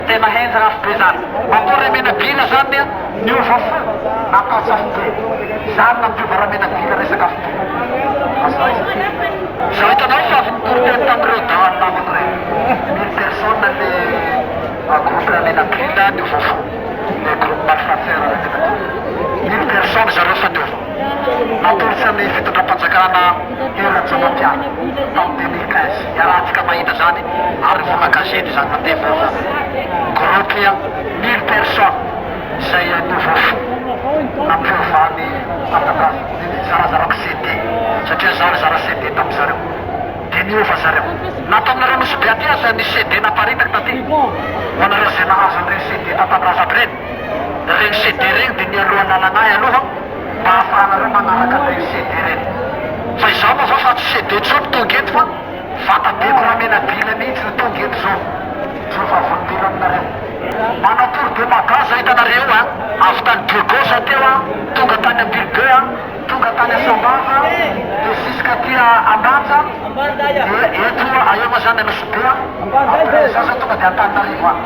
Tena henjana afobe zany. Matoa Remenabila zany niova fo nampiasa afobe. Zany nampiova Ramenabila resaka afobe. Azonao izy. Zao hitanao fa avy nitory teny tamin'ireo dahalo namako ireny. Mille personnes le groupe Ramenabila niova fo. Le groupe malfaiteur Ramenabila. Mille personnes zareo fa niova. Natolotra ny fitondram-panjakana Hery Rajaonampianina tamin'ny 2015. Iarahantsika mahita izany ary nivoaka gazety izany nandeha vaovao. Groupe 1000 personnes izay niova fo nampiova ny Tatandraza. Zarazarako CD satria izaho nizara CD tamin-dry zareo dia niova zareo. Na taminareo Nosy Be aty aza ny CD naparitaka taty ho anareo izay nahazo an'ireny CD Tatandraza aby ireny. Ireny CD ireny dia nialoha lalana ahy aloha mba ahafahanareo manaraka an'ireny CD ireny. Fa izaho moa zao fa tsy CD intsony no tonga eto fa vatabeko Ramenabila mihitsy no tonga eto zao. Mijoro vavolombelona aminareo. Manao tour de Mada zao hitanareo eo a, avy tany Diego zao teo a, tonga tany Ambilobe a, tonga tany Sambava, dia jusqu'à aty Ambanja, dia eto eo moa zany Anosibe a, après zao zao tonga dia Antananarivo any.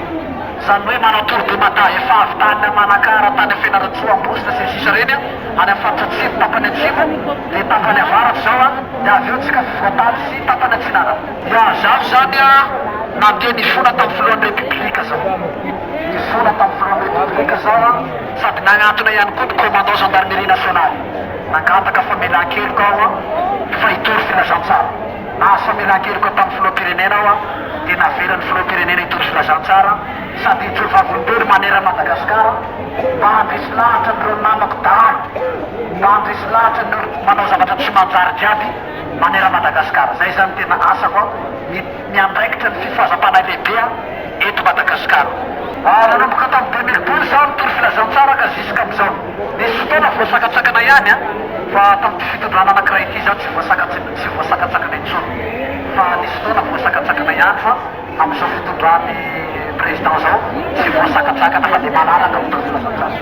Zany hoe manao tour de Mada efa avy tany Manakara, tany Fianarantsoa, Ambositra sy ny sisa ireny an, any amin'ny faritra atsimo, tapany atsimo, dia tapany avaratra izao an, dia avy eo tsika afovoantany sy tapany atsinanana. Ya, zaho zany an, nandeha nifona tamin'ny filohan'ny Repiblika zaho. Nifona tamin'ny filohan'ny Repiblika zaho an, sady nagnantona ihany koa ny commandant gendarmerie nationale. Nangataka famelan-keloka aho an, fa hitory filazantsara. Nahazo famelan-keloka tamin'ny filoham-pirenena aho dia navelan'ny filoham-pirenena hitory filazantsara sady hijoro vavolombelo manerana Madagasikara mba handresy lahatra an'ireo namako dahalo, mba handresy lahatra ny olona manao zavatra tsy manjary jiaby manerana Madagasikara. Zay izany tena asako ny miandraikitra ny fifohazam-panahy lehibe eto Madagasikara. Nanomboka tamin'ny 2012 zaho nitory filazantsara ka jusqu'amin'izao. Nisy fotoana voasakatsakana ihany fa tamin'ity fitondrana anankiray ity zaho tsy voasakatsakana. Tsy voasakatsakana intsony fa nisy fotoana voasakatsakana ihany fa amin'izao fitondran'ny président zao tsy voasakatsakana fa dia malalaka mitory filazantsara.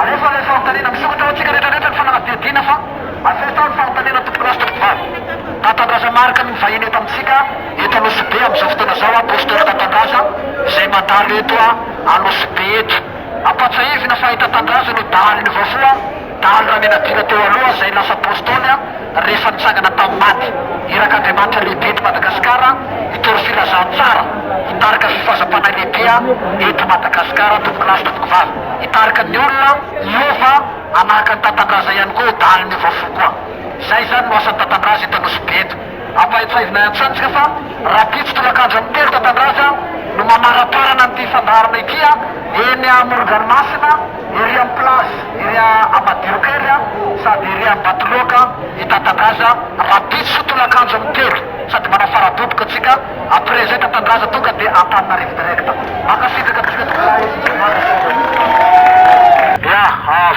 Alefa ilay fanontaniana, misokatra ho antsika rehetra rehetra ny fanadihadiana fa afehy tao ny fanontaniana tompokolahy sy tompokovavy. Tatandraza Marc no mivahiny eto amintsika eto Anosibe amin'izao fotoana izao, Apostoly Tatandraza izay mandalo eto Anosibe eto. Ampatsahivina fa i Tatandraza no dahalo nivoafoha, dahalo Ramenabila teo aloha izay lasa Apostoly rehefa nitsangana tamin'ny maty. Irak'Andriamanitra lehibe eto Madagasikara hitory filazantsara, hitarika fifazam-panahy lehibe eto Madagasikara tompokolahy sy tompokovavy. Hitarika ny olona hiova hanahaka an'i Tatandraza ihany koa ho dahalo niova fo koa. Izay izany no asan'i Tatandraza eto Anosibe eto. Ampahatsiahivina ihany tsika fa rahampitso tolakandro amin'ny 3 Tatandraza no mamaraparana an'ity fandaharana ity eny amoron-dranomasina ery amin'ny plage ery Amadiro-kely sady ery Ambatoloaka i Tatandraza rahampitso tolakandro amin'ny 3 sady manao faradoboka tsika après zay Tatandraza tonga dia Antananarivo direct. Mankasitraka antsika tompolahy mankasitraka. Ya,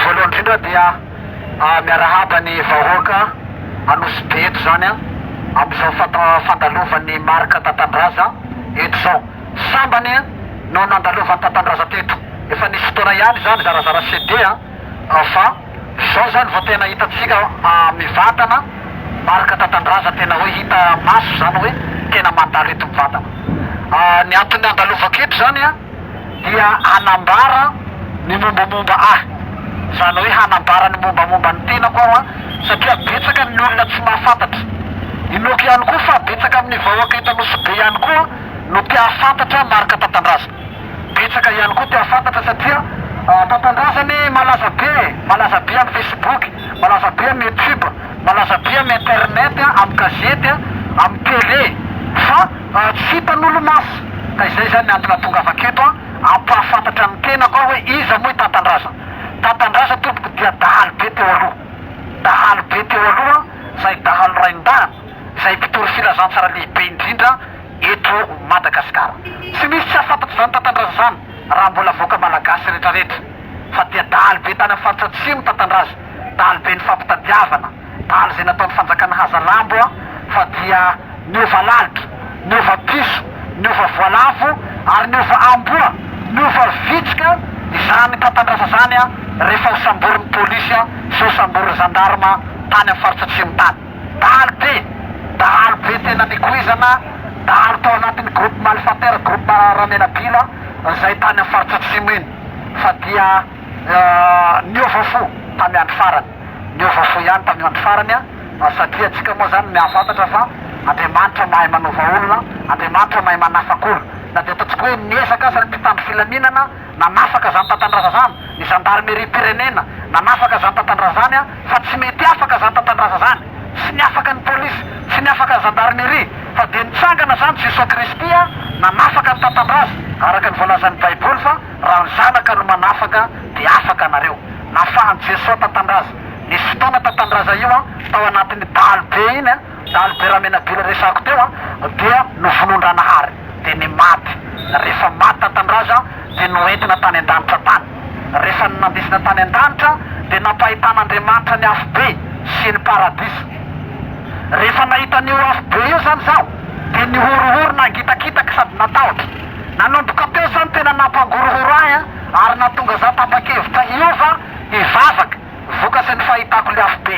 voalohany indrindra dia miarahaba ny vahoaka Anosibe eto izany amin'izao fandalovan'i Marc Tatandraza eto izao. Sambany no nandalovan'i Tatandraza teto. Efa nisy fotoana ihany izany zarazara CD fa izao izany vao tena hitantsika mivantana Marc Tatandraza tena hoe hita maso izany hoe tena mandalo eto mivantana. Ny antony andalovako eto izany dia hanambara ny mombamomba ahy, izany hoe hanambara ny mombamomba ny tenako aho satria betsaka ny olona tsy mahafantatra. Inoako ihany koa fa betsaka amin'ny vahoaka eto Anosibe ihany koa no te hahafantatra Marc Tatandraza. Betsaka ihany koa te hahafantatra satria Tatandraza anie malaza be e, malaza be amin'ny Facebook, malaza be amin'ny YouTube, malaza be amin'ny internet, amin'ny gazety, amin'ny télé fa tsy hitan'olo-maso. Ka izay izany ny antony ahatongavako eto hampahafantatra ny tenako aho hoe iza moa i Tatandraza. Tatandraza tompoko dia dahalo be teo aloha. Dahalo be teo aloha, izay dahalo rain-dahiny, izay mpitory filazantsara lehibe indrindra eto Madagasikara. Tsy misy tsy hahafantatra izany Tatandraza izany raha mbola vahoaka malagasy retraretra fa dia dahalo be tany amin'ny faritra atsimo Tatandraza, dahalo be nifampitadiavana, dahalo izay nataon'ny fanjakana haza lambo fa dia niova lalitra, niova piso, niova voalavo ary niova amboa, niova vitsika izany Tatandraza izany rehefa ho samborin'ny polisy sy ho samborin'ny zandarma tany amin'ny faritra atsimo tany. Dahalo be! Dahalo be tena nikoizana, dahalo tao anatin'ny groupe malfateur, groupe Ramenabila. izay tany amin'ny faritra atsimo iny fa dia niova fo tamin'ny andro farany. Niova fo ihany tamin'io andro farany satria antsika moa izany mihafantatra fa Andriamanitra mahay manova olona, Andriamanitra mahay manafaka olona. Na dia ataontsika hoe niezaka aza ny mpitandro filaminana nanafaka izany tantandraza izany, ny zandarimeriam-pirenena nanafaka izany tantandraza izany fa tsy mety afaka izany tantandraza izany. Tsy niafaka ny polisy, tsy niafaka ny zandarmeria, fa dia nitsangana izany Jesoa Kristy nanafaka ny tantandraza, araka ny voalazan'ny Baiboly fa raha ny Zanaka no manafaka dia afaka nareo. Nafahan'i Jesoa tantandraza. Nisy fotoana tantandraza io tao anatin'ny dahalo be iny, dahalo be Ramenabila resahako teo, dia novonoin-dRanahary, dia ny maty. Rehefa maty tantandraza dia noentina tany an-danitra tany. Rehefa nandesina tany an-danitra dia nampahitan'Andriamanitra ny afobe sy ny paradisa. Rehefa nahita an'io afobe io izany izaho dia nihorohoro nangitakitaka sady natahotra. Nanomboka teo izany tena nampangorohoro ahy ary nahatonga izaho tapa-kevitra hiova hivavaka vokatry ny fahitako ilay afobe.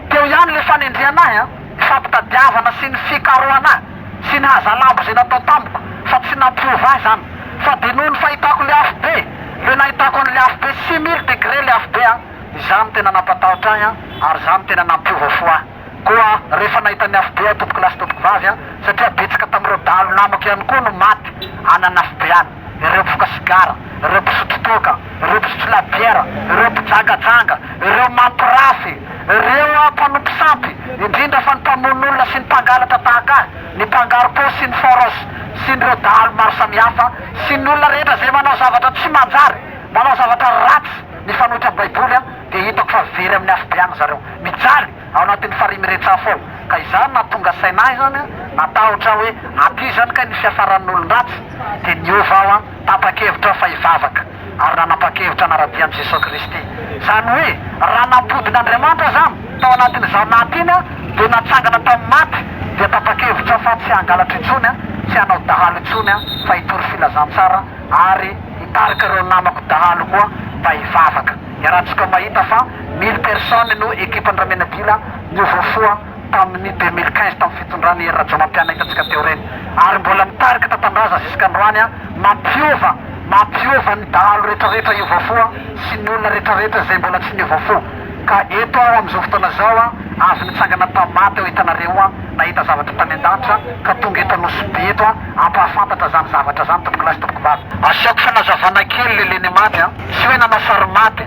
Teo ihany ilay fanendrehana ahy, ny fampitadiavana sy ny fikarohana ahy. Tsy ny hazalambo izay natao tamiko fa tsy nampiova ahy izany fa dia noho ny fahitako ilay afobe, ilay nahitako an'ilay afobe 6000 degré ilay afobe an, izany no tena nampatahotra ahy an, ary izany no tena nampiova fo ahy koa rehefa nahita ny afobe aho tompokolahy sy tompokovavy an, satria betsaka tamin'ireo dahalo namako ihany koa no maty any an'afobe any, ireo mpifoka sigara, ireo mpisotro toaka, ireo mpisotro labiera, ireo mpijangajanga, ireo mampirafy, ireo mpanompo sampy, indrindra fa ny mpamono olona sy ny mpangalatra tahaka ahy, ny mpangaro-paosy sy ny foros sy ny ireo dahalo maro samihafa sy ny olona rehetra izay manao zavatra tsy manjary, manao zavatra ratsy mifanohitra amin'ny Baiboly dia hitako fa very amin'ny afobe any zareo. Mijaly ao anatin'ny farihy mirehitra-afo ao. Ka izany nahatonga saina ahy izany, natahotra aho hoe aty izany kay ny fiafaran'ny olon-dratsy, dia niova aho, tapa-kevitra aho fa hivavaka. Ary nanapa-kevitra hanara-dia an'i Jesoa Kristy. Izany hoe, raha nampodin'Andriamanitra izany tao anatin'izaho naty iny aho, dia natsangana tamin'ny maty, dia tapa-kevitra aho fa tsy hangalatra intsony, tsy hanao dahalo intsony, fa hitory filazantsara ary hitarika ireo namako dahalo koa mba hivavaka. Iarahantsika mahita fa mille personnes no ekipan'i Ramenabila niova fo. tamin'ny 2015 tamin'ny fitondran'i Hery Rajaonampianina hitantsika teo ireny ary mbola mitarika tantandraza zisk'androany mampiova mampiova ny dahalo retraretra hiova fo sy ny olona retraretra izay mbola tsy niova fo ka eto aho amin'izao fotoana izao avy nitsangana tamin'ny maty aho hitanareo nahita zavatra tany an-danitra ka tonga eto Anosibe eto hampahafantatra izany zavatra izany tompokolahy sy tompokovavy. Asiako fanazavana kely le leny maty a! Tsy hoe nanao sary maty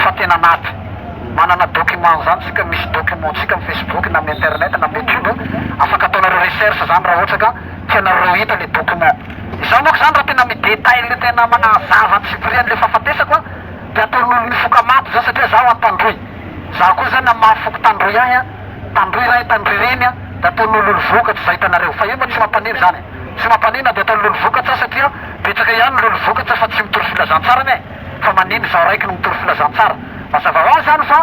fa tena maty. Manana document zany tsika, misy document tsika am facebook na am internet na am youtube, afaka ataonareo recherche zany raha ohatra ka tianareo hita le document. Izaho manko zany raha tena mi detail tena manazava antsipiriany le fahafatesako an, de ataon'olo nifoka maty za satria zaho Antandroy, zaho koa zany am maha foko Tandroy ahy an, Tandroy ray Tandroy reny an, de ataon'olo olo vokatra zay hitanareo, fa io moa tsy mampanino zany e, tsy mampanino de ataon'olo vokatra satria betsaka ihany ny lolo vokatra fa tsy mitory filazantsara anie. Fa manino izaho raiky no mitory filazantsara? Mazava ho azy zany fa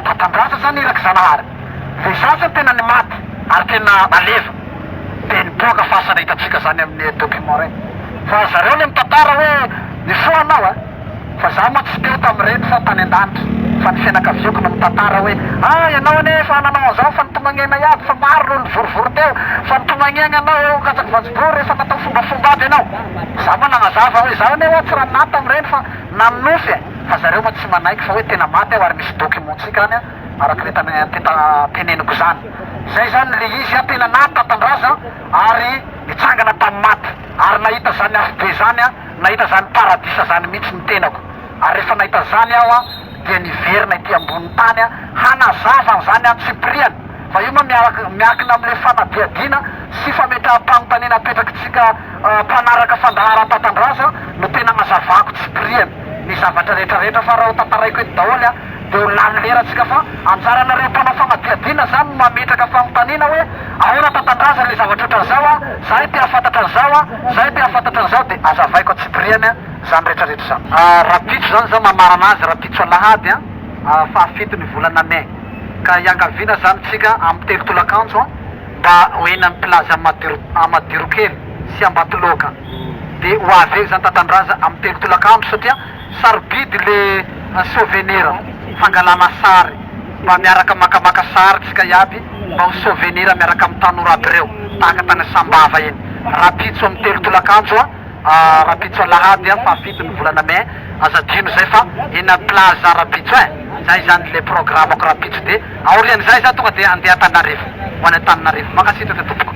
tatandraza zany iraky Zanahary. Le zaza no tena nimaty ary tena naleva de nipoaka fasana hitantsika zany amin'ny document reny. Fa zareo le mitantara hoe nifoha anao a! Fa za moa tsy teo tamin'ireny fa tany an-danitra fa ny fianakaviako no mitantara hoe ah ianao anie efa nanao an'izao fa nitomagniana iaby fa maro no nivorivory teo fa nitomagniagna anao katsaka voanjobory efa natao fombafomba aby ianao. Za moa nagnazava hoe zaho anie hoa tsy raha naty tamin'ireny fa nanonofy e! Fa zareo moa tsy manaiky fa hoe tena maty aho ary misy document-tsika any araka le teneniko zany. Zay zany le izy a, tena naty tatandraza ary nitsangana tamin'ny maty ary nahita zany afobe zany a, nahita zany paradisa zany mihitsy ny tenako. Ary rehefa nahita zany aho a dia niverina ety ambonin'ny tany hanazava an'izany antsipiriany. Fa io moa miaraka miankina amin'ilay fanadihadiana sy fametraham-panontaniana apetrakitsika mpanaraka fandaharam-patandraza no tena agnazavako tsipiriany ny zavatra rehetra rehetra fa raha ho tantaraiko eto daholo dia ho lany lera tsika fa anjaranareo mpanao fanadihadiana zany no mametraka fanontaniana hoe ahoana tatandraza ilay zavatra ohatran'izao a, zahay te hahafantatra an'izao a, zahay te hahafantatra an'izao dia azavaiko antsipiriany zany rehetra rehetra zany. Rapitso zany zao mamarana azy rapitso alahady a, fahafito ny volana mai. Ka iangaviana zany tsika amin'ny telo tolakandro mba ho eny amin'ny plaza Amadirokely sy Ambatoloaka. De ho avy eny zany Tatandraza amin'ny telo tolakandro satria sarobidy le souvenir fangalana sary mba miaraka makamaka sary tsika iaby mba ho souvenir miaraka amin'ny tanora aby reo tahaka tany Sambava iny. Rapitso amin'ny telo tolakandro. Rahampitso alahady fahafito ny volana mai, aza adino zay fa eny am plaza rahampitso eh! Zay zany le programme-ko rahampitso de aorian'izay za tonga de andeha Antananarivo, ho any Antananarivo. Mankasitraka tompoko.